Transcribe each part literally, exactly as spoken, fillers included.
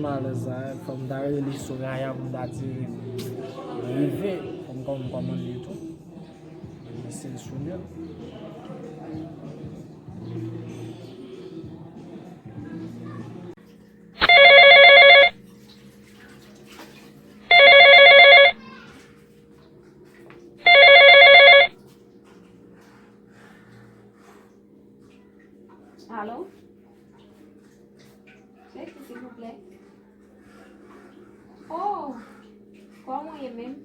Malèz la, fò m ta rele li Soraya pou m ta di rive, fò m kòm kòmann li tou. Mesye Junior. Alo? Sèki, silvouplè? Oh! Kòman w ye menm?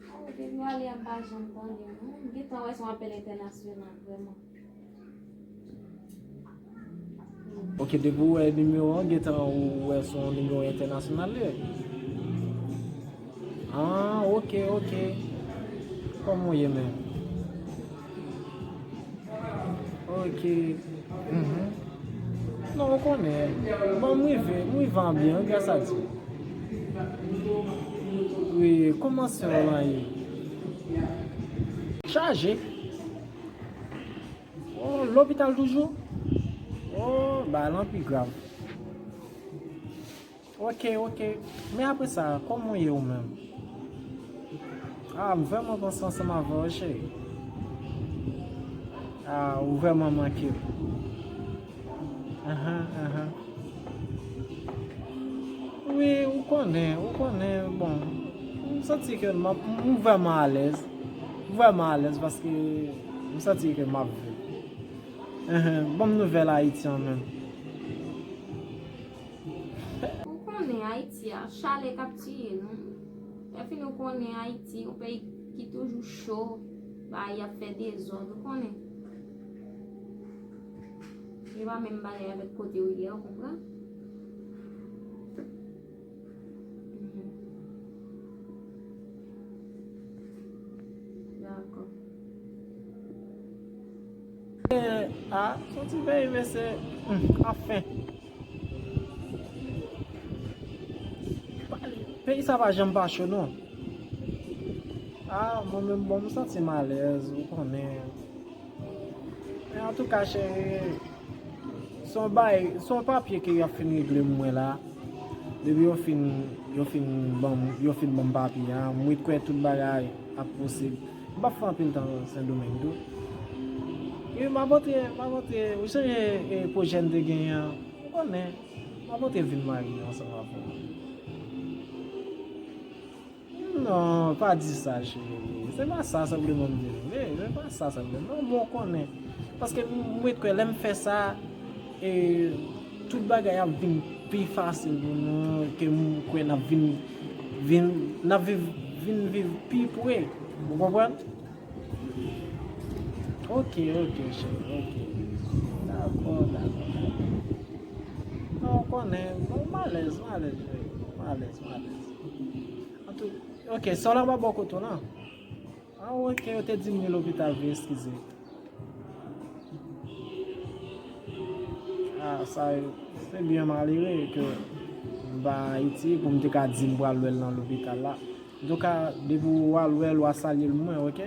Oh, depi w ale a m pa janm tande w non. M gentan wè se yon apèl entènasyonal, vrèman. Ok, depi w wè nimewo an, gentan ou wè se yon nimewo entènasyonal li ye. Ah, ok, ok. Kòman w ye menm? Ok. Mhm. Non, ou konnen. Bon, m rive, m rive an byen, gras a Dye. Wi, kòman sè w lan ye? Chaje. Oh, lopital toujou? Oh, bagay lan pi grav. Ok, ok. Men apre sa, kòman w ye ou menm? Ah, m vrèman panse ansanm avè w, cheri. Ah, ou vrèman manke m. Ahan, ahan. Wi, ou konnen, ou konnen, bon, m santi ke m ap, m vrèman alèz. M vrèman alèz paske m santi ke m ap viv. Ahan, ban m nouvèl Ayiti an menm. Ou konnen Ayiti a, chalè k ap tiye nou. Lè fini ou konnen Ayiti, yon peyi ki toujou cho, bagay ap fè dezòd, ou konnen. Li pa menm bagay avèk kote ou ye, ou konprann? Mhm. Dakò. Eh, ah, son ti peyi, mesye. Hmm, anfen. Peyi sa pa janm pa cho, non. Ah, mwen menm, bon, m santi m alèz, ou konnen. Men antouka, cheri, se yon bay, se yon papye ke y ap fin regle mwen la. Depi yo fin, yo fin ban m, yo fin ban m papye a, m ret kwè tout bagay ap posib. M p ap fè anpil tan Sendomeng tou. E m ap antre, m ap antre, ou sonje, e, pwojè n te genyen an? Ou konnen, m ap antre vin marye ansanm avè w. Non, pa di sa, cheri. Se pa sa senpleman m te vle. Se pa sa senpleman. Non, bon, ou konnen. Paske m, m ret kwè, lè m fè sa, e, tout bagay ap vin pi fasil pou nou, ke m kwè n ap vin, vin, n ap viv, vin viv pi pre. Ou konprann? Ok, ok, cheri, ok. Dakò, dakò, dakò. Non, ou konnen, bon, m alèz, m alèz, cheri. M alèz, m alèz. Antou, ok, sè w la pa bò kote w, non? Ah, ok, yo te di m li lopital vre, eskize. Ah, sa, se byen malere ke m pa Ayiti pou m te ka di m pral wè l nan lopital la. Antouka, depi w al wè l, w a salye l mwen, ok?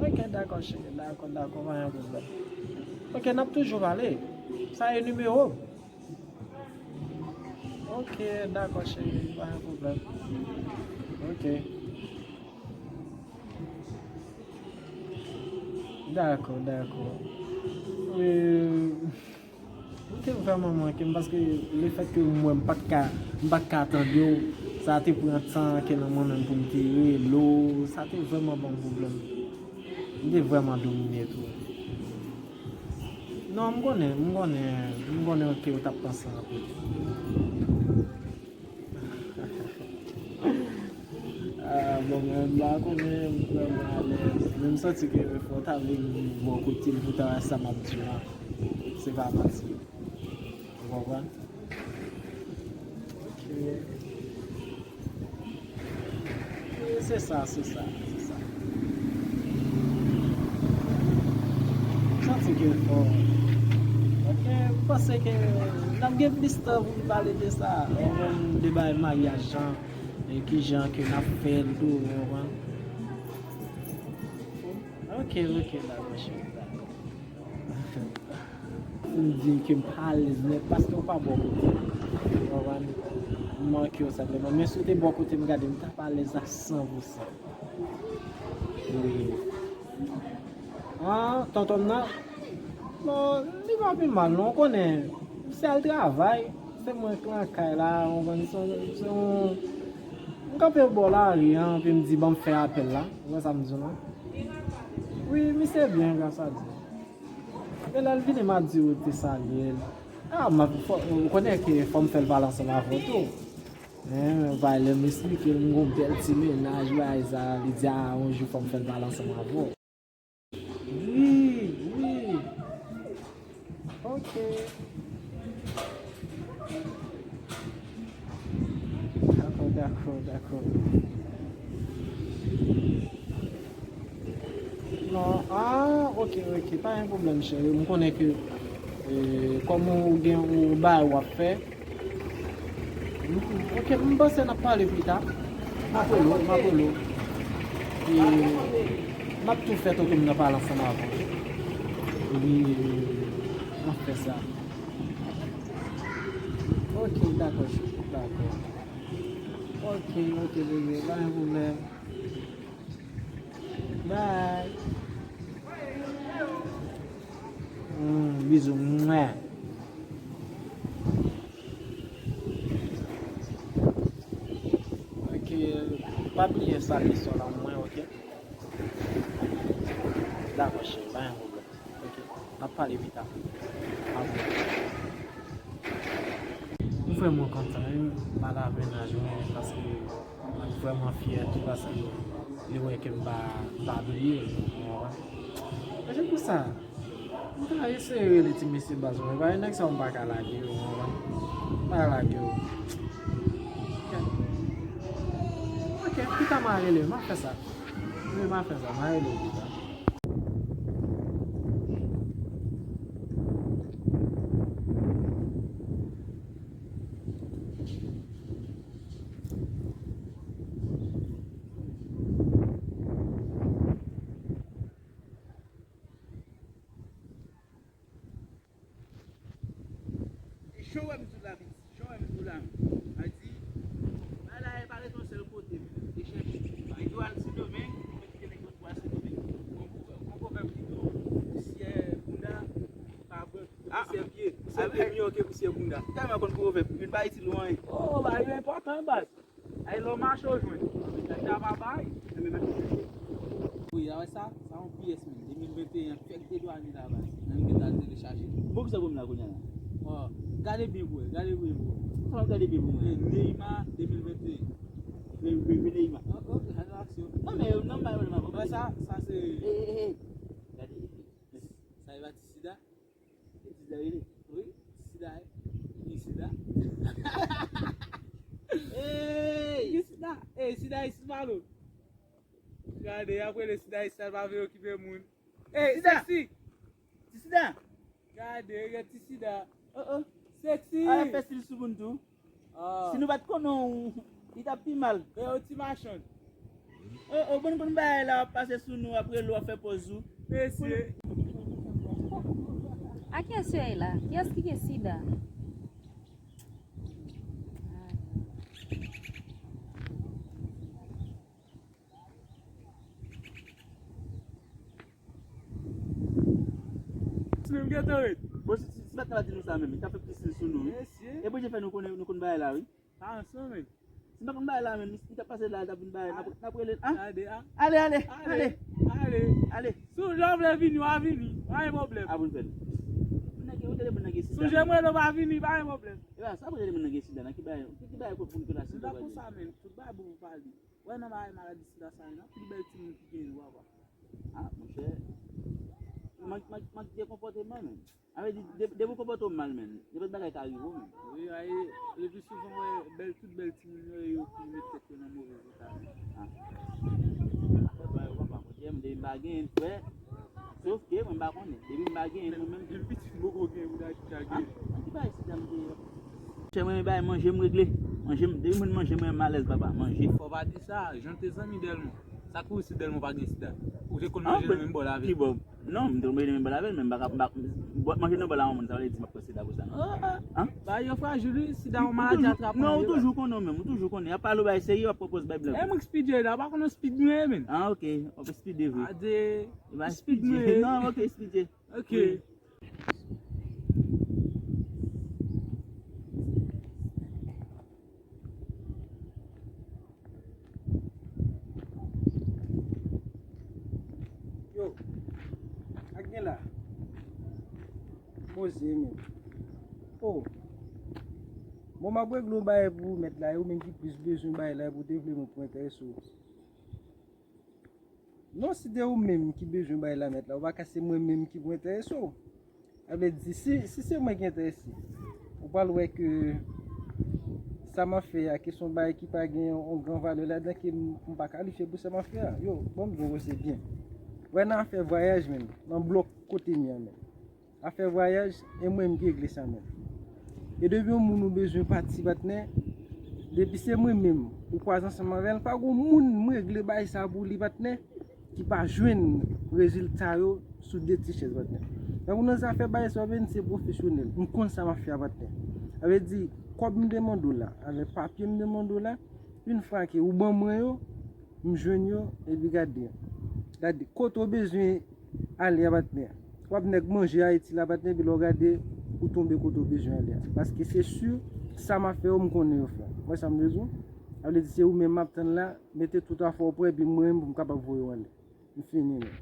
Ok, dakò, cheri, dakò, dakò, pa gen pwoblèm. Ok, n ap toujou pale. Sa e nimewo m. Ok, dakò, cheri, pa gen pwoblèm. Ok. Dakò, dakò. Euh, ou te vrèman manke m, paske lefèt ke m wè m pa t ka, m pa t ka tande w, sa te pran tan ke nan mwen menm pou m te rele w, sa te vrèman ban m pwoblèm. M te vrèman domine tou. Non, m konnen, m konnen, m konnen ke w t ap panse anpil. Ah, bon, mwen, m pa konnen, m vrèman alèz. Men m santi ke fò w ta vle m bò kote m pou w ta wè sa m ap di w la. Se pa manti. Ou konprann? Ok. E se sa, se sa, se sa. Santi ke fò. Ok, m panse ke n ap gen plis tan pou n pale de sa. Ou konn, de bagay maryaj lan, e kijan ke n ap fè l tou, ou konprann? Ok, ok, dakò, cheri, dakò. M di ke m pa alèz nèt paske w pa bò kote m. Ou konprann? M manke w senpleman. Men si w te bò kote m, gade, m t ap alèz a san pou san. Wi. Ah, tonton m nan? Bon, li pa pi mal, non. Ou konnen, misye al travay. Se mwen k lakay la, ou konprann? Se yon, se yon, m kanpe bò lari an, epi m di, "Ban m fè apèl la." Ou wè sa m di w la? Wi, misye byen, gras a Dye. Men lè l vini, m a di w te salye l. Ah, m ap, fò, ou konnen ke fò m fè l pale ansanm avè w tou. Hein, bay lè m esplike l, m gon bèl ti mennaj, bagay sa, li di, "Ah, yon jou fò m fè l pale ansanm avè w." Wi, wi. Ok. Dakò, dakò, dakò. Non, ah, ok, ok, pa gen pwoblèm, cheri. M konnen ke, eh, kòm ou gen yon bagay w ap fè, ok, m panse n ap pale pita. M ap rele w, m ap rele w. E m ap tou fè tonton m nan pale ansanm avè w. Epi, m ap fè sa. Ok, dakò, cheri, dakò. Ok, ok, bebe, pa gen pwoblèm. Bye. Hmm, bizou. Mwah. Ok, pa bliye salye sè w la mwen, ok? Dakò, cheri, pa gen pwoblèm. Ok, n ap pale pita. M vrèman kontan, wi, m pale avè mennaj mwen, paske m vrèman fyè tou, paske li wè ke m pa, m pa bliye l, ou konprann? E se pou sa, m ta eseye rele ti mesye baz mwen, paske nèg sa yo m pa ka lage yo, ou konprann? M pa ka lage yo. Ok, pita m a rele, m a fè sa. Wi, m a fè sa, m a rele w pita. Jan w wè m di w la, jan w wè m di w la, a di, bagay la e pa ret yon sèl kote, e chèche. Li di w al Sendomeng, mwen kite nèg yo pou al Sendomeng. Gon pwovèb ki di w, pousyè bounda pa bon pou pousyè pye, pousyè pye miyò ke pousyè bounda. Tèlman konn pwovèb, vin pa itil ou anyen. Oh, bagay yo enpòtan, baz. Ay, lè w mache, w jwenn. Sa pa bay. Wi, a wè sa? Sa yon pyès, menm. De mil venteyen, fèk dedwane la, bay. Menm gen ta telechaje. Bon, ki sa pou m la kounye a la? Oh, gade byen pou wè, gade byen pou wè. Sa w ap gade byen pou mwen? Eh, Neymar, de mil venteyen. Wi, wi, wi, Neymar. Oh, oh, gade aksyon. Non, men, non, bay wè, wè sa, sa se. Eh, eh, eh. Gade. Sa e pa ti sida? E ti sida rele? Wi, ti sida, e. Ti sida. Ey! Ti sida. Ey, sida, e sida, malo. Gade, y ap rele sida, e sida, pa vle okipe moun. Ey, sida! Sexy! Ti sida! Gade, gen ti sida. Oh, oh. Sexy! Ala fè stil sou moun tou. Ah. Si nou pa t konnen w, li t ap pi mal. E yon ti machann. Oh, oh, bon, konn bagay la, w ap pase sou nou, ap rele w, ap fè pòz ou. Mesye. A kiyès yo ye la? Kiyès ki gen sida? Menm gentan ret. Bon, si, si, si pa t ka di nou sa menm, li t ap fè plis sou nou, wi. Mesye. E Bondye fè nou konnen, nou konn bagay la, wi. Pa ansanm, men. Si nou pa konn bagay la, menm, li, li t ap pase la, li t ap vin bagay, n ap, n ap rele l, a? Gade, a. Ale, ale, ale, ale, ale. Si w lè w vle vini, w a vini. Pa gen pwoblèm. A, pou n fè l. Moun nan gen, ou tande moun nan gen sida. Sonje mwen, lè w pa vini, pa gen pwoblèm. E pa sa, pou tande moun nan gen sida, nan ki bagay, ki, ki bagay pou moun ki la sida, pa di? Konsa, men, tout bagay bon pou pale. Wè nan bagay maladi sida sa yo, nan pli bèl timoun ki gen yo, papa. Ah, monchè. Mank, mank, mank de konpòteman, menm. Sa vle di, de-, depi w konpòte w mal, menm, nenpòt bagay ka rive w, menm. Wi, a, e, le pli souvan, wè, bèl, tout bèl timoun yo, yo ki met tèt yo nan move eta, menm. Ah. Afè pa yo, papa, monchè, m depi m pa genyen, frè. Sof ke mwen m pa konnen. Depi m pa genyen, mwen menm. Menm pitit m poko genyen, moun a ki ka genyen. Ah, ki bagay sida m te. Chè mwen, bay manje m regle. Manje m, depi mwen manje, mwen m alèz, papa. Manje. Fò pa di sa, jan te zanmi Dèlmon. Sa k pou si Dèlma pa gen sida? Ou te konn manje nan menm bòl avè l? Ki bò? Non, m te konn manje nan menm bòl avè l, men m pa ka, m pa, bò, manje nan bòl a yon moun, sa vle di m ap pran sida pou sa, non. Ah, ah. Bagay yo frajil, wi, sida yon maladi atrapman. Non, ou toujou konnen, menm, ou toujou konnen. Y ap pale w bagay serye, w ap pwopoze bay blag. E mwen k speedye la, ou pa konnen speed mwen ye, menm. Ah, ok, w ap speedye vre. Ade, speed mwen ye. Non, ok, speedye. Ok. Yo, ak gen la. Poze menm. Oh. Bon, m ap regle yon bagay pou ou mèt la, e ou menm ki plis bezwen bagay la, pou te vle mwen pou enterese w. Non, si de ou menm ki bezwen bagay la mèt la, ou pa ka se mwen menm ki pou enterese w. Sa vle di, si, si se mwen ki enterese, ou pral wè ke sa m ap fè a, ke se yon bagay ki pa gen yon gran valè ladan, ke m, m pa kalifye pou sa m ap fè a. Yo, ban m di w se byen. Wè nan afè vwayaj menm, nan blòk kote m ye a menm. Afè vwayaj, e mwen menm ki regle sa menm. E depi yon moun ou bezwen pati, patnè, depi se mwen menm ou kwaze ansanm avè l, pa gon moun m regle bagay sa pou li, patnè, ki pa jwenn rezilta yo sou de ti chèz, patnè. Tankou nan zafè bagay sa yo, men se pwofesyonèl. M konn sa m ap fè a, patnè. Sa vle di, kòb m te mande w la, avèk papye m te mande w la, yon fwa ke ou ban mwen yo, m jwenn yo, epi gade. Gade, kote w bezwen ale a, patnè. W ap nèk manje Ayiti la, patnè, epi lè w gade, ou tonbe kote w bezwen ale a. Paske se si, sa m ap fè yo, m konnen yo fè. Ou wè sa m vle di w? Sa vle di se ou menm m ap tann la, mete tout afè w prè, epi mwen menm pou m kapab voye w ale. M fini, menm.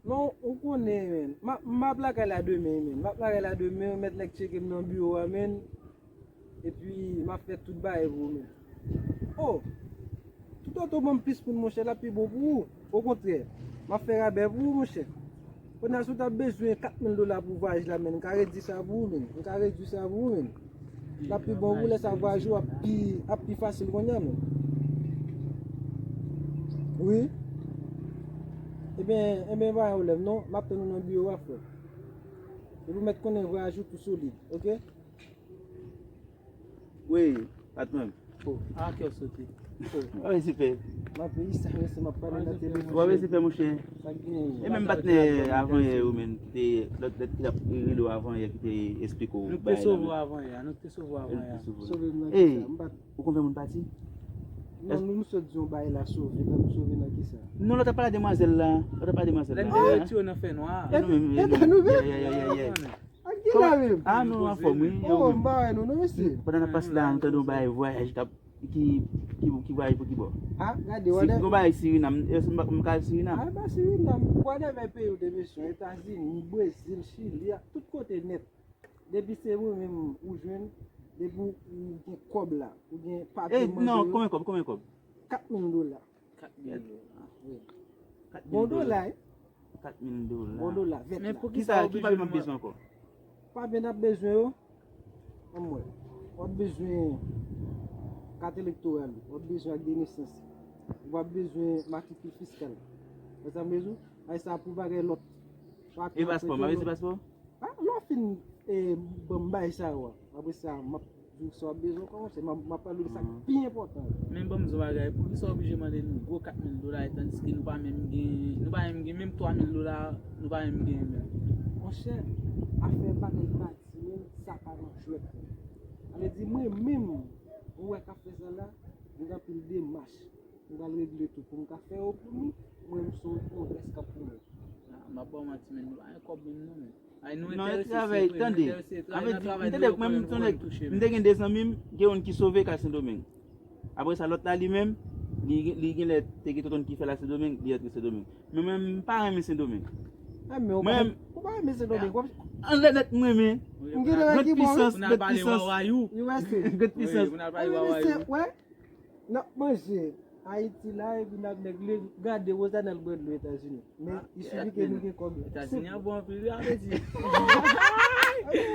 Non, ou konnen, menm. M ap, m ap lakay la demen, menm. M ap lakay la demen, mèt nèg tcheke m nan biwo a, menm. Epi, m ap fè tout bagay pou ou, menm. Oh! Toutotan w ban m plis moun, monchè, l ap pi bon pou ou. Okontrè, m ap fè rabè pou ou, monchè. Kounye a, si w ta bezwen kat mil dola pou vwayaj la, menm, m ka redui sa pou ou, menm. M ka redui sa pou ou, menm. L ap pi bon pou lè sa vwayaj ou ap pi, ap pi fasil kounye a menm. Wi. Ebyen, ebyen, pa gen pwoblèm non. M ap tann ou nan biwo a, frè. Epi w mèt konnen vwayaj ou tou solid, oke? Wi, patnè m. Oh, a kè w sote. Oh. Wi, sipè. M ap ri sa, mèsi, m ap pale nan telefòn. Wi, sipè, monchè. Sa k genyen? E menm patnè avan yè yo menm, ki te, lòt, lòt ki t ap rele w avan yè, ki te esplike w bagay la menm. Nou te sove w avan yè, nou te sove w avan yè. Sove m nan kisa? M pa t... Ou konn fè moun pati? Non, nou, nou sot di yon bagay la, sove, tann nou sove nan kisa? Non, lòt ap pale a demwazèl la, lòt ap pale a demwazèl la. Lè n te retire w nan fènwa. E nou menm, e nou menm. Ak ki la menm? Ah, nou anfòm, wi. Oh, m pa wè nou, non, mesye. Pandan n ap pase la, nou tande yon bagay vwayaj k ap, ki, ki, ki vwayaj pou ki bò? Ah, gade, si gon bagay Sirinam, èske m pa, m ka al Sirinam? Ah, pa Sirinam. Whatever peyi w te bezwen, Etazini, Brezil, Chili, tout kote nèt. Depi se mwen menm ou jwenn, depi ou, ou gen kòb la, ou gen papye mande yo. Non, konbyen kòb, konbyen kòb? Kat mil dola. Kat mil dola. Wi. Bon dola, wi. Kat mil dola. Bon dola, vèt la. Men pou ki sa w oblije... Ki papye m ap bezwen ankò? Papye n ap bezwen yo, anmwey. W ap bezwen kat elektoral ou, w ap bezwen ak de nesans ou, w ap bezwen matrikil fiskal. Wè sa m bezwen? Ay sa pou bagay lòt. E paspò, m ap bezwen paspò? Ah, lè w fin, eh, ban m bay sa yo a, apre sa, m ap di w sa w ap bezwen kòmanse, m ap, m ap pale w de sa k pi enpòtan yo. Men ban m di w bagay, poukisa w oblije mande nou gwo kat mil dola, tandiske nou pa menm gen, nou pa menm gen menm twa mil dola, nou pa menm gen menm? Monchè, afè bagay pati menm, sa pa nan jwèt menm. Sa vle di, mwen menm, ou wè k ap fè sa la, m gen anpil demach. M pral regle tou pou m ka fè yo pou nou. Mwen, m se yon pwomès k ap pou mwen. Ah, m ap ba w manti, men nou pa gen kòb menm non, men. Ay, nou enterese, se vre, nou enterese. Travay nan travay nou yo, konnen nou konnen touche, men. M te gen de zanmi m, gen youn ki sove k al Sendomeng. Apre sa, lòt la, li menm, li, li genlè te gen tonton ki fè l al Sendomeng, li rantre Sendomeng. Men mwen, m pa renmen Sendomeng. Ah, men ou pa, ou pa renmen Sendomeng, w ap... Anlè nèt, m renmen. Grande puissance, grande puissance. Grande puissance. Wi, pou n al pale Wawayou. Wè. N ap manje Ayiti la, epi n ap nègle, gade Rosanel Bredlo Etazini. Men, il suffit ke nou gen kòb. Etazini an bon anpil, wi, a vle di.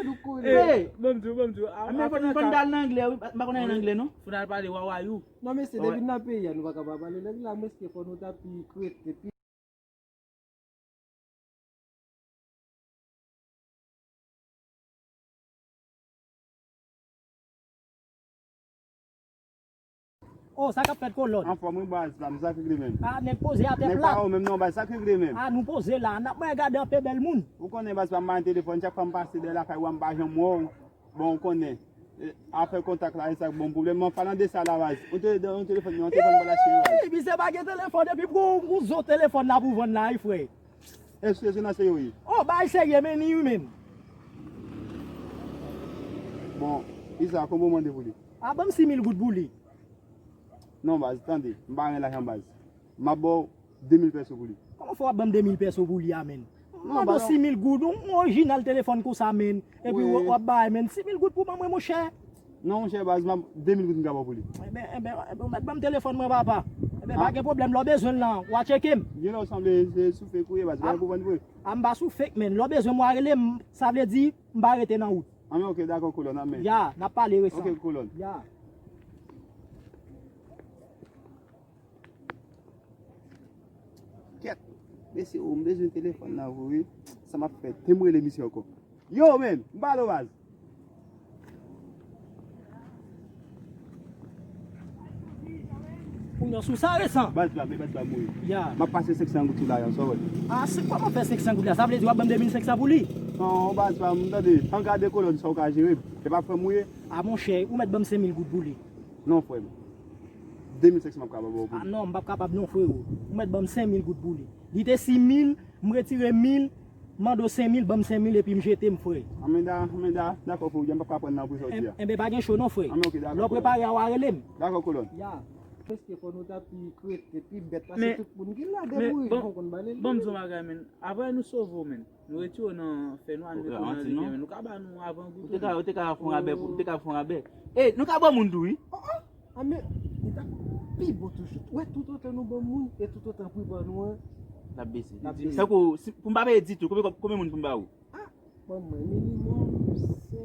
Nou konnen. Hey, ban m di w, ban m di w. A, men fò n, fò n al nan anglè, wi. M pa konn anyen nan anglè, non. Fò n al pale Wawayou. Non, mesye, depi n nan peyi a, nou pa ka pa pale lang la, mwen, se fò nou ta pi krete, pi Oh, sa k ap fèt, Kolòn? Anfòm wi, baz pa m, sa k regle menm? Ah, nèg poze atè plat. Nèg pa ou menm non, baz, sa k regle menm? Ah, nou poze la, n ap mwen gade anpe bèl moun. Ou konnen, baz pa m, m pa gen telefòn, chak fwa m pase dèyè lakay ou a, m pa janm wè w. Bon, ou konnen, eh, afè kontak la, e sa k ban m pwoblèm. Men an palan de sa la, baz, yon tele-, yon telefòn, yon telefòn m pral achte wi, baz. Misye pa gen telefòn, epi pou yon zo telefòn la pou vann la, wi, frè. Èske se nan serye w ye? Oh, bagay serye, men ni wi, men. Bon, Isa, konbyen w mande pou li? A, ban m sis mil goud pou li. Non, baz, tande, m pa gen lajan, baz. M ap ba w de mil pèso pou li. Kòman fè w ap ban m de mil pèso pou li a, men? M mande w sis mil goud, yon, yon orijinal telefòn konsa, men. Epi w, w ap bay, men, sis mil goud pou ban mwen, monchè. Non, monchè, baz, m ap de mil goud m ka ba w pou li. Enben, enben, enben, ou mèt ban m telefòn mwen, papa. Enben, pa gen pwoblèm, lè w bezwen l lan, w a tcheke m. Gen lè w sanble se sou fake ou ye, baz, pa gen pwoblèm vre. A, m pa sou fake, men. Lè w bezwen m, w a rele m, sa vle di, m pa rete nan wout. Anben, ok, dakò, Kolòn, anben. Ya, n ap pale resan. Ok, Kolòn. Ya. Kèt, mesye, oh, m bezwen telefòn nan vre wi. Sa m ap fè? Te m rele misye ankò. Yo, men, m pale w, baz. Ou nan sou sa resan? Baz pa m, baz pa m, wi. Ya. M ap pase senk san goud sou la, sa w wè. A, se kòman fè senk san goud la? Sa vle di w ap ban m de mil senk san pou li? Non, baz pa m, tande, an gade Kolòn sa w ka jere. Se pa frè m ou ye? A, monchè, ou mèt ban m senk mil goud pou li. Non, frè m. De mil senk san m ap kapab ba w pou li. A non, m p ap kapab non, frewo. Ou mèt ban m senk mil goud pou li. Li te sis mil, m retire mil, m mande w senk mil, ban m senk mil epi m jete m, frè. Anben da, anben da, dakò, frè, m p ap ka pran nan pri sa w di a. Enben, pa gen cho non, frè. Anben, ok, dakò, Kolòn. Lè w prepare a, w a rele m. Dakò, Kolòn. Ya. Èske fò nou ta pi krete, pi bèt pase tout moun ki la, depi w rive w konn bale l. Ban m di w yon bagay, men. Apre nou sove w, men. Nou retire w nan fènwa, nou mete w nan limyè, men nou ka ba nou avan gou tou. Ou te ka, ou te ka fè yon rabè, ou te ka fè yon rabè. Ey, nou ka ba moun tou, wi. Oh, oh. A, men, li t ap pi bon toujou. Ou wè, toutotan nou ban moun, e toutotan pri pa nou an, l ap bese. L ap bese. Tankou, si, pou m pa peye ditou, konbyen, konbyen moun pou m ba ou? A, ban mwen, minimòm, se,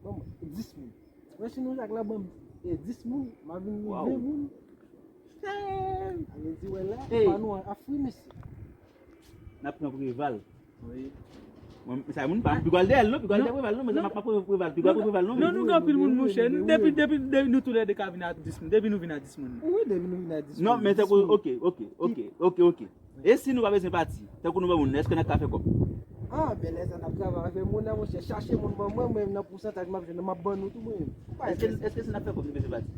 ban mwen, dis moun. Mwen, si nou chak la ban m, e, dis moun, m a vin ven moun. Sa vle di, wè la, pa nou an ap fri, mesye. N ap pran Preval. Wi. Mwen, sa moun pa, pi gwa l dèyè l, non, pi gwa l dèyè Preval, non, men m ap pran Preval, pi gwa Preval, non, men. Non, nou gen anpil moun, monchè. Depi, depi, depi nou toulède ka vin a dis moun, depi nou vin a dis moun. Wi, depi nou vin a dis moun. Non, men tankou, ok, ok, ok, ok, ok. E si nou pa bezwen pati, tankou nou ban moun, èske n ap ka fè kòb? A, bèl lè sa n ap travay avè moun nan, monchè. Chache moun ban mwen, mwen menm nan pousantaj m ap jwenn nan, m ap ban nou tou mwen menm. Èske, èske si n ap fè kòb, nou bezwen pati?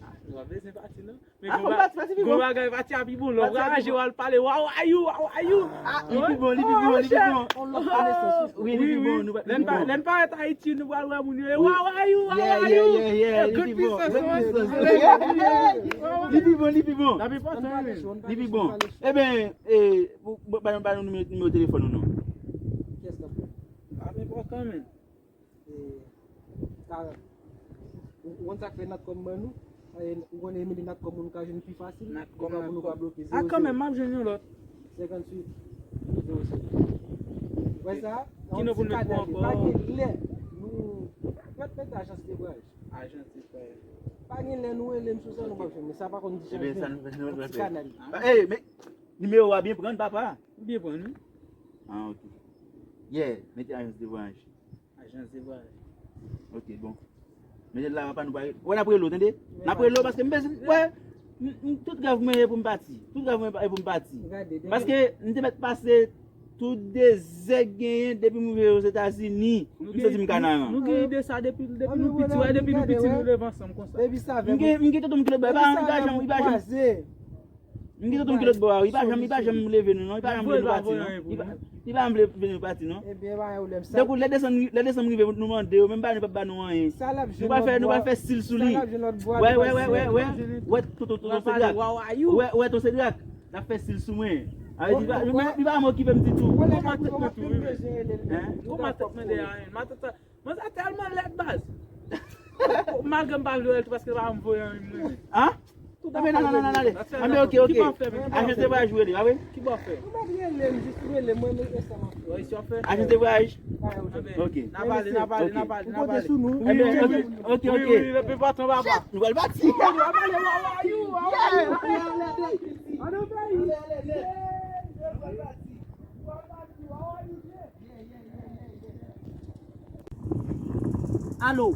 A, nou pa bezwen pati, non. Men gon bagay, pati a pi bon. Lè w raje, w al pale, "How are you? How are you?" A, li pi bon, li pi bon, li pi bon. On lòt konesans. Wi, li pi bon. Lè n pa, lè n parèt Ayiti, nou pral wè moun yo, "How are you? How are you?" Yeah, yeah, yeah, yeah. Li pi bon. Li pi bon, li pi bon. Li pi bon. Eben, e, pou, ba, ba, ba nou nimewo, nimewo telefòn ou non. Kiyès k ap fè? L ap enpòtan, men. E, karant. Ou, ou konn sa k fè Natcom ban nou? E, ou konnen Emily Natcom nou ka jwenn pi fasil. Natcom, epi nou pa bloke. A, kanmenm, m ap jwenn yon lòt. Senkanntuit zewo senk. Wè sa? Ki non pou n met pou ankò? Pa gen lè nou mèt mete ajans de vwayaj. Ajans de vwayaj. Pa gen lè nou rele m sou sa, nou p ap jwenn. Men sa pa konn di chanje. Yon ti kanal. Ey, men nimewo a byen pran, papa. Ou byen pran, wi. A, ok. Yeah, mete ajans de vwayaj. Ajans de vwayaj. Ok, bon. Mete l la, papa, nou pa, wè, n ap rele w, tande? N ap rele w paske m bezwen, wè, m, m, tout rèv mwen e pou m pati. Tout rèv mwen e pou m pati. Paske m te mèt pase tout dezè k genyen depi m rive Ozetazini. M santi m kanaran. Nou gen ide sa depi, depi nou piti, wè, depi nou piti, nou leve ansanm konsa. M gen, m gen tonton m ki lòt bò, li pa, li pa janm, li pa janm. M gen tonton m ki lòt bò a, wi. Li pa janm, li pa janm leve nou, non. Li pa janm vle nou pati, non. Li pa, li pa janm vle, vle nou pati, non. Ebyen, pa gen pwoblèm sa. Tankou lè desanm, lè desanm rive, nou mande yo, menm pa nou p ap ba nou anyen. Nou pral fè, nou pral fè stil sou li. Wè, wè, wè, wè, wè. Wè, tonton, tonton Sedrak. Wè, wè, tonton Sedrak. L ap fè stil sou mwen. A, li pa, li pa, li pa janm okipe m ditou. Kòman tèt mwen tou, wi, men. Kòman tèt mwen deyò a, men? Manzè tèlman lèd, baz. Malgre m pa vle wè l tou, paske l pa janm voye anyen m renmen. An? Anben, non, non, non, non, ale. Anben, ok, ok. Ajans de vwayaj ou rele, pa vre? Ki bò w fè? Ou mèt rele m, jis rele m, mwen, men e sa m ap fè. Ajans de vwayaj? Ok. N a pale, n a pale, n a pale, n a pale. Ou pote sou nou. Enben, ok, ok, ok. Wi, wi, wi, papa. Nou pral pati. Nou pral pale, wa, wa, you, wa, wa, you. Ann nan peyi. Alo,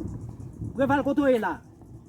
Preval, kote w ye la?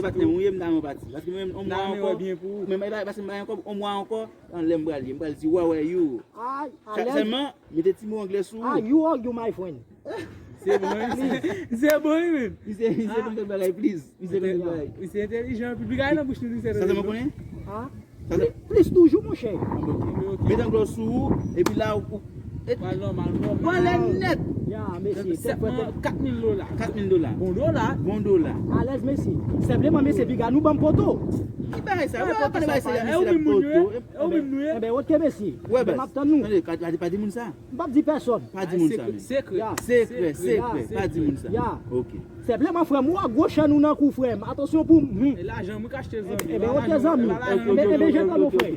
ke patnè m ou ye, m ta renmen w pati. Paske mwen menm, on mwa ankò, mwen, paske m pa gen kòb, on mwa ankò, anlè m pral ye, m pral di, "Where were you?" Sèlman, mete ti mo anglè sou ou. Ah, you or you, my friend. Se bon, wi. Se bon, wi, menm. Misye, misye konn fè bagay, please. Misye konn fè bagay. Misye entèlijan, pi bagay nan bouch li, misye. Sa se mwen konnen? Ah. Plis toujou, monchè. Mete anglè sou ou, epi la, ou, ou, pral nòmal, nòmal. Pale nèt. Ya, mesye, kat mil dola. Kat mil dola. Bon dola. Bon dola. Alèz, mesye. Senpleman, mesye, piga nou ban m poto. Ki bagay sa? Ou pa konn bagay sa, mesye, la poto. E ou menm nou ye? Enben, oke, mesye. M ap tann nou. Tande, pa, pa, pa di moun sa. M p ap di pèsonn. Pa di moun sa, men. Sekrè. Sekrè, sekrè. Pa di moun sa. Ya. Oke. Senpleman, frè m, ou a gwo chèn ou nan kou, frè m. Atansyon pou m. E lajan m wi k achte zanmi. Enben, oke, zanmi. Enben, enben, je t'aime, mon frè.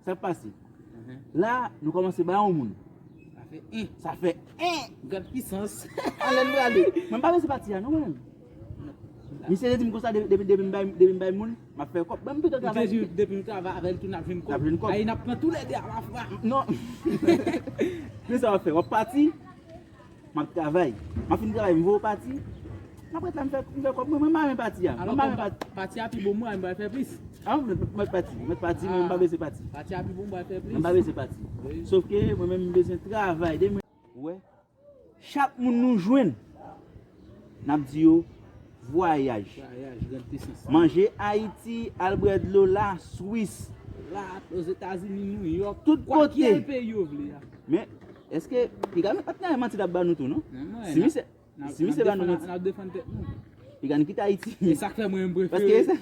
Sa k pase? La, nou kòmanse ba yon moun. Sa fè en. Sa fè en. Gad pisans. Anlè n prale. Mwen m pa bezwen pati a, non, mwen menm. Misye te di m konsa, depi, depi, depi m bay, depi m bay moun, m ap fè kòb. Ban m pito travay. Depi m travay avè l tou, n ap jwenn kòb. N ap jwenn kòb. Ay, n ap pran tou lè de a la fwa. Non. Men sa w ap fè, w ap pati, m ap travay. M ap fin travay, m voye w pati. M ap ret la, m fè, m fè kòb mwen, mwen pa renmen pati a. Mwen pa renmen pati. Pati a pi bon mwen, mwen fè plis. A, mwen mèt pati, mwen mèt pati, mwen m pa bezwen pati. Pati a pi bon mwen fè plis. Mwen pa bezwen pati. Sof ke mwen menm m bezwen travay, de mwen. Ou wè? Chak moun nou jwenn, n ap di yo vwayaj. Vwayaj, gad pisans. Manje Ayiti, al bwè dlo la, Swis. La, Ozetazini, Nouyòk, tout kote. Kwakye peyi yo vle a. Men, èske, piga mwen pa t nan manti l ap ba nou tou, non? Si misye, si misye ba nou manti. N ap defann tèt nou. Piga n kite Ayiti. E sa k fè mwen m prefere. Paske sa.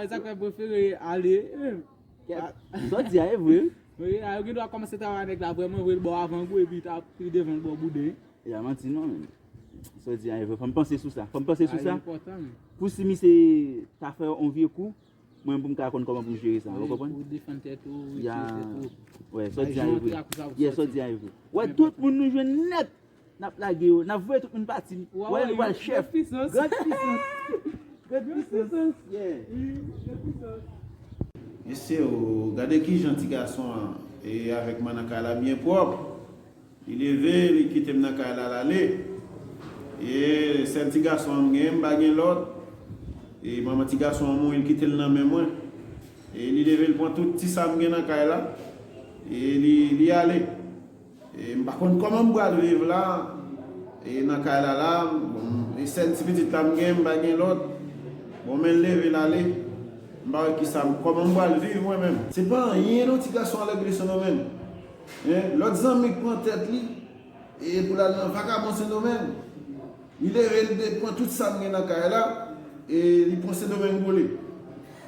E sa k fè m prefere ale. Sa w di a, e vre wi. Wi, a, yo gen dwa kòmanse travay nèg la vrèman vre, bò avangou, epi ta pi devan l bò bouden. Ya, manti non, men. Sa w di a, e vre. Fò m panse sou sa. Fò m panse sou sa. Pou si misye ta fè yon vye kou, mwen pou m ka konn kòman pou m jere sa. Ou konprann? Pou defann tèt ou, retire tèt ou. Wè, sa w di a, e vre. Yes, sa w di a, e vre. Wè, tout moun nou jwenn nèt. N ap lage yo, n ap voye tout moun pati. Wè, nou pral chèf. Gad pisans. Gad pisans. Yeah. Mesye, o, gade kijan ti gason an e avèk mwen nan kay la byen pwòp. Li leve, li kite m nan kay la, l ale. E sèl ti gason an m gen, m pa gen lòt. E manman ti gason an mouri, l kite l nan men mwen. E li leve, l pran tout ti sa m gen nan kay la. E li, li ale. E m pa konn kòman m pral viv la, e nan kay la la, bon, e sèl ti pitit la m gen, m pa gen lòt. Bon, men l leve l ale, m pa wè kisa m, kòman m pral viv mwen menm. Se pa anyen non, ti gason an règle Sendomeng. Hein, lòt zanmi k pran tèt li, e pou l al nan vakabon Sendomeng. Li leve, li te pran tout sa m gen nan kay la, e li pran Sendomeng pou li.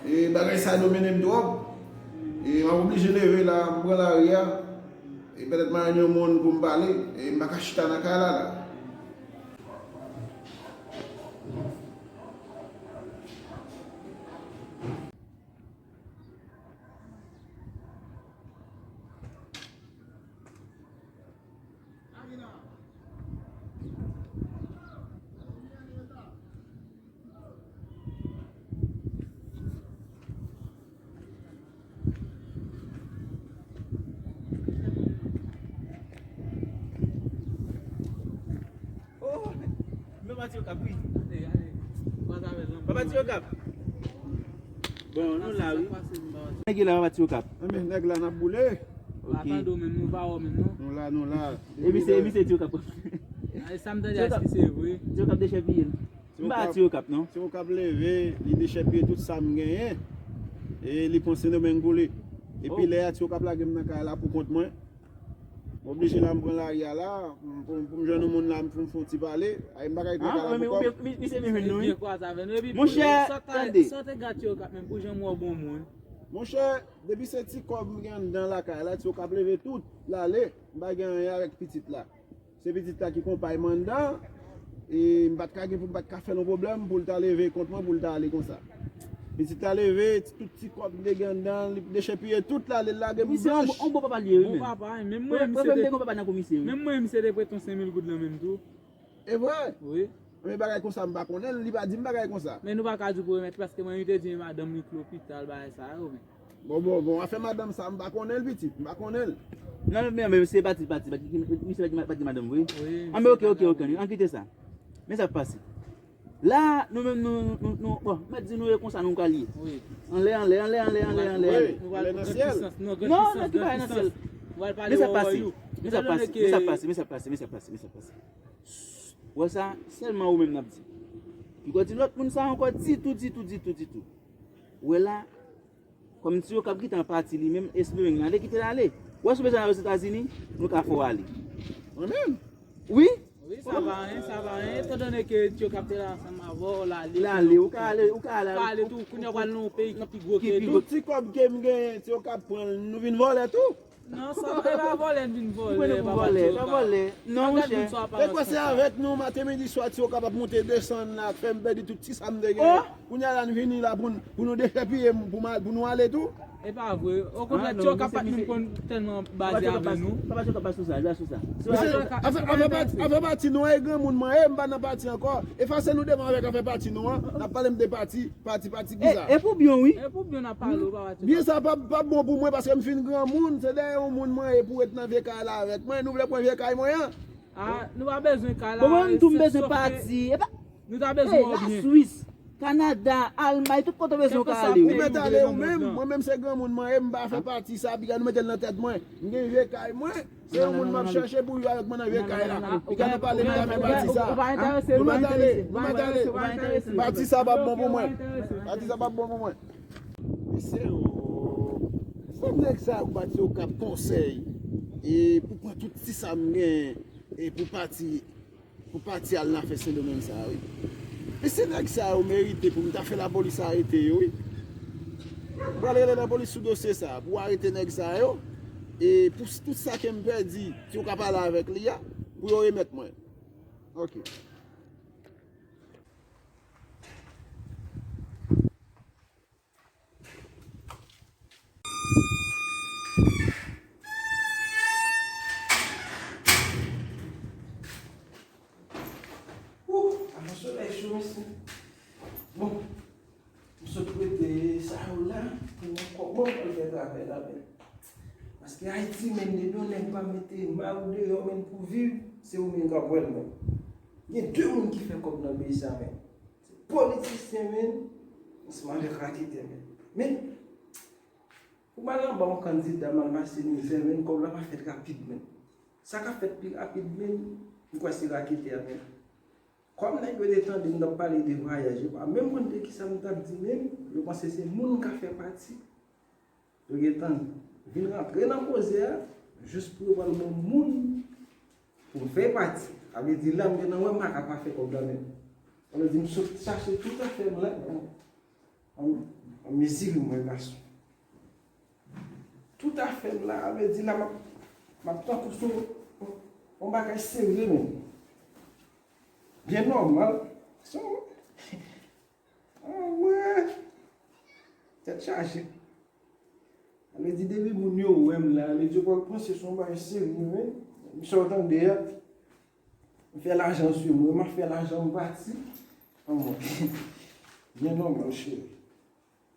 E bagay sa domine m twòp. E m ap oblije leve la, m pran lari a. E petèt m a jwenn yon moun pou m pale, e m pa ka chita nan kay la la. Oh, m pati Okap, wi. Papa ti Okap. Bon, nou la, wi. Nèg la, papa ti Okap. Enben, nèg la, n ap boule. Ok. Pa tande w menm, nou pa wè w menm, non. Nou la, nou la. E misye, e misye ti Okap. E sa m tande a, èske se vre? Ti Okap dechèpiye l. M pa ti Okap, non. Ti Okap leve, li dechèpiye tout sa m genyen. E li pran Sendomeng pou li. Epi lè a, ti Okap lage m nan kay la pou kont mwen. M oblije la, m pran lari a la, m, pou, pou m jwenn yon moun la, m, pou m fè yon ti pale. Ay, m pa ka rete nan kay la pou kòb. Misye vin jwenn nou, wi. Monchè, tande. Sa w te gade ti Okap menm pou jan m wè w bon moun. Monchè, depi se ti kòb m gen anndan lakay la, ti Okap leve tout, l ale. M pa gen anyen avèk pitit la. Se pitit la ki konpay m anndan. E m pa t ka gen pou m pa t ka fè l yon pwoblèm pou l ta leve kont mwen, pou l ta ale konsa. Pitit la leve, tout ti kòb m te gen anndan, li dechèpiye tout la, li lage m blanch. Misye yon bon papa li ye, wi, men. Bon papa, wi, menm mwen, misye te, menm mwen, misye te prete yon senk mil goud lan menm tou. E vre? Wi. Men bagay konsa, m pa konnen l, li pa di m bagay konsa. Men nou pa ka di pou remèt, paske mwen, li te di madanm li k lopital, bagay sa yo, men. Bon, bon, bon, afè madanm sa, m pa konnen l, pitit, m pa konnen l. Non, men, men, se pati, pati, pati, misye pati, pati madanm, wi. Wi. Anben, ok, ok, ok, ann kite sa. Men sa k pase. La, nou menm, nou, nou, nou, bon, mèt di nou e konsa nou ka l ye. Wi. Anlè, anlè, anlè, anlè, anlè, anlè, anlè. Wi, nou pral nan syèl. Non, non, ki pa nan syèl. Men sa k pase, men sa k pase, men sa k pase, men sa k pase, men sa k pase. Wè sa, sèlman ou menm n ap di. Piko di lòt moun sa ankò ditou, ditou, ditou, ditou. Wè la, Kòm ti Okap gentan pati li menm, e Sendomeng nan, ale kite l ale. Ou wè si w bezwen al Ozetazini, nou ka fè w ale. Mwen menm? Wi. Wi, sa pa anyen, sa pa anyen. Etandone ke ti Okap te la ansanm avè w, l ale. L ale, ou ka ale, ou ka ale. Ou ka ale tou, kounye a w pral nan yon peyi ki pi gwo ke nou. Tout ti kòb ke m genyen, ti Okap pran l, nou vin vòlè tou. Non, sa pa, e pa vòlè n vin vòlè, papa ti Okap. Vòlè. Non, monchè. E kwè se avèk nou, maten, midi, swa, ti Okap ap monte, desann la, fè m pèdi tout ti sa m te genyen. Kounye a la, n vini la pou n, pou nou dechèpiye, pou m al, pou nou ale tou. E pa vre. Okontrè, ti yo ka pa t menm konn tèlman baze avè nou. Papa ti yo ka pa sou sa, li pa sou sa. Afè pati nou an, e granmoun mwen ye, m pa nan pati ankò. Efase nou devan avèk afè pati nou an, n ap pale m de pati, pati, pati, kisa? E pou byen, wi. E pou byen n ap pale, papa ti yo. Byen sa pa bon pou mwen paske m fin granmoun, se dèyè yon moun mwen ye pou ret nan vye kay la avèk mwen. Nou vle pran vye kay mwen an? Ah, nou pa bezwen kay la. Bon, mwen menm tou m bezwen pati. E pa Nou ta bezwen w byen. Laswis, Kanada, Almay, tout kote w bezwen w ka ale. Ou mèt ale ou menm, mwen menm se granmoun mwen ye, m pa fè pati sa, piga nou mete l nan tèt mwen. M gen vye kay mwen, se yon moun m ap chèche pou viv avèk mwen nan vye kay la. Piga nou pale m ta fè pati sa. Nou mèt ale, nou mèt ale. Pati sa p ap bon pou mwen. Pati sa p ap bon pou mwen. Mesye, o, fòk nèg sa yo pati yo k ap konsèy e pou pran tout ti sa m gen e pou pati Pou pati al nan afè Sendomeng sa a wi. Mesye nèg sa yo merite pou m ta fè lapolis arete yo wi. M pral rele lapolis sou dosye sa a pou arete nèg sa yo e pou tout sa ke m pèdi si w ka pale avèk li a pou yo remèt mwen. Ok. Wouh, avan solèy cho mesye. Bon, m sot rete sa yo la pou m wè kòman m pral fè travay la men. Paske Ayiti men depi yon nèg pa mete may ou deyò men pou viv, se ou menm k ap wè l men. Gen de moun ki fè kòb nan peyi sa men. Se politisyen men, ansanm avèk raketè men. Men, pou m al anba yon kandida m al pase mizè men, kòb la pa fèt rapid men. Sa k ap fèt pi rapid men, m kwè se raketè a men. Kòm nèg yo te tande m t ap pale de vwayaj, yo pa menm konn de kisa m t ap di menm, yo panse se moun k ap fè pati. Yo gentan vin rantre nan koze a, jis pou yo pral ban m moun pou m fè pati. Sa vle di la m gentan wè m pa ka pa fè kòb la menm. Sa vle di m sot chache tout afè m la, an, an mezire mwen gason. Tout afè m la, sa vle di la m ap, m ap tankou sou yon bagay serye menm. Byen nòmal. Anmwey! Tèt chaje. Sa vle di depi moun yo wè m la, sa vle di yo pral panse se yon bagay serye wi. Men sa w tande a, m fè lajan sou mwen, m ap fè lajan m pati. Anmwey! Byen nòmal cheri.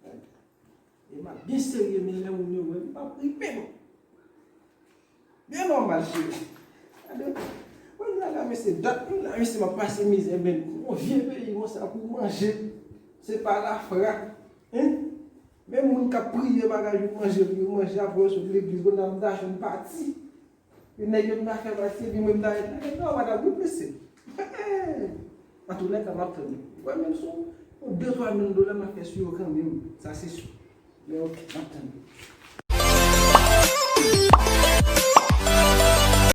E m ap byen serye men lè moun yo wè m, m ap ri byen bon. Byen nòmal cheri. Gade, mwen la la mesye dat mwen la mesye m ap pase mizè men yon vye peyi konsa pou manje se pa lafra. Hein? Menm moun k ap priye bagay pou manje pou yo manje apre yo sot legliz konn ap m ta jwenn pati. E nèg yo m ta fè pati epi mwen m ta ret la e nòmal ap wi mesye. Antoulèka m ap tann ou. Ou wè menm si w de twa mil dola m ap fè sou yo kanmenm. Sa se si. Men ok, m ap tann ou.